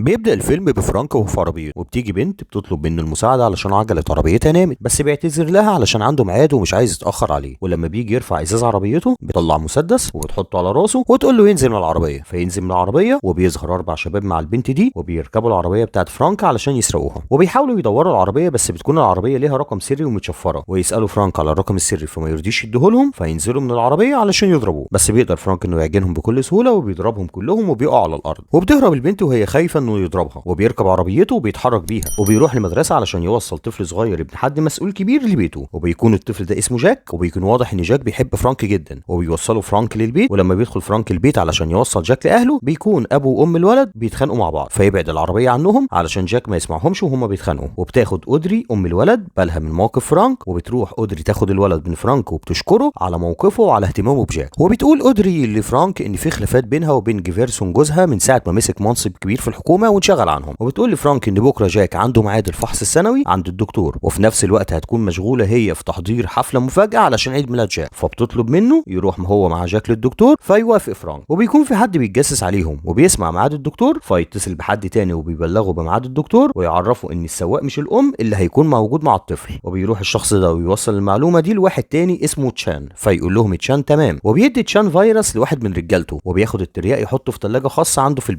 بيبدأ الفيلم بفرانك وهو في عربيته، وبتيجي بنت بتطلب منه المساعدة علشان عجلة عربيتها نامت، بس بيعتذر لها علشان عنده ميعاد ومش عايز يتأخر عليه. ولما بيجي يرفع ازاز عربيته بيطلع مسدس وبتحطه على راسه وتقول له ينزل من العربية، فينزل من العربية وبيظهر 4 شباب مع البنت دي وبيركبوا العربية بتاعت فرانك علشان يسرقوها، وبيحاولوا يدوروا العربية بس بتكون العربية ليها رقم سري ومتشفرة، ويسألوا فرانك على الرقم السري فما يرضيش يديهولهم، فينزلوا من العربية علشان يضربوه، بس بيقدر فرانك انه يعجنهم بكل سهولة وبيضربهم كلهم وبيقعوا على الارض. وبتهرب البنت وهي خايفة انه يضربها، وبيركب عربيته وبيتحرك بيها وبيروح لمدرسة علشان يوصل طفل صغير ابن حد مسؤول كبير لبيته، وبيكون الطفل ده اسمه جاك، وبيكون واضح ان جاك بيحب فرانك جدا، وبيوصلوا فرانك للبيت. ولما بيدخل فرانك البيت علشان يوصل جاك لاهله بيكون ابو وام الولد بيتخانقوا مع بعض، فيبعد العربية عنهم علشان جاك ما يسمعهمش وهما بيتخانقوا. وبتاخد اودري ام الولد بالها من موقف فرانك، وبتروح اودري تاخد الولد من فرانك وبتشكره على موقفه وعلى اهتمامه بجاك. وبتقول اودري لفرانك ان في خلافات بينها وبين جيفرسون جوزها من ساعة ما مسك منصب كبير في الحكومة وانشغل عنهم، وبتقول لفرانك ان بكره جاك عنده ميعاد الفحص السنوي عند الدكتور، وفي نفس الوقت هتكون مشغولة هي في تحضير حفلة مفاجاة علشان عيد ميلاد جاك، فبتطلب منه يروح هو مع جاك للدكتور فيوافق فرانك. وبيكون في حد بيتجسس عليهم وبيسمع ميعاد الدكتور، فيتصل بحد تاني وبيبلغه بميعاد الدكتور ويعرفه ان السواق مش الام اللي هيكون موجود مع الطفل. وبيروح الشخص ده ويوصل المعلومة دي لواحد تاني اسمه تشان، فيقول لهم تشان تمام، وبيدي تشان فيروس لواحد من رجالته وبياخد الترياق يحطه في ثلاجه خاصة عنده في البيت.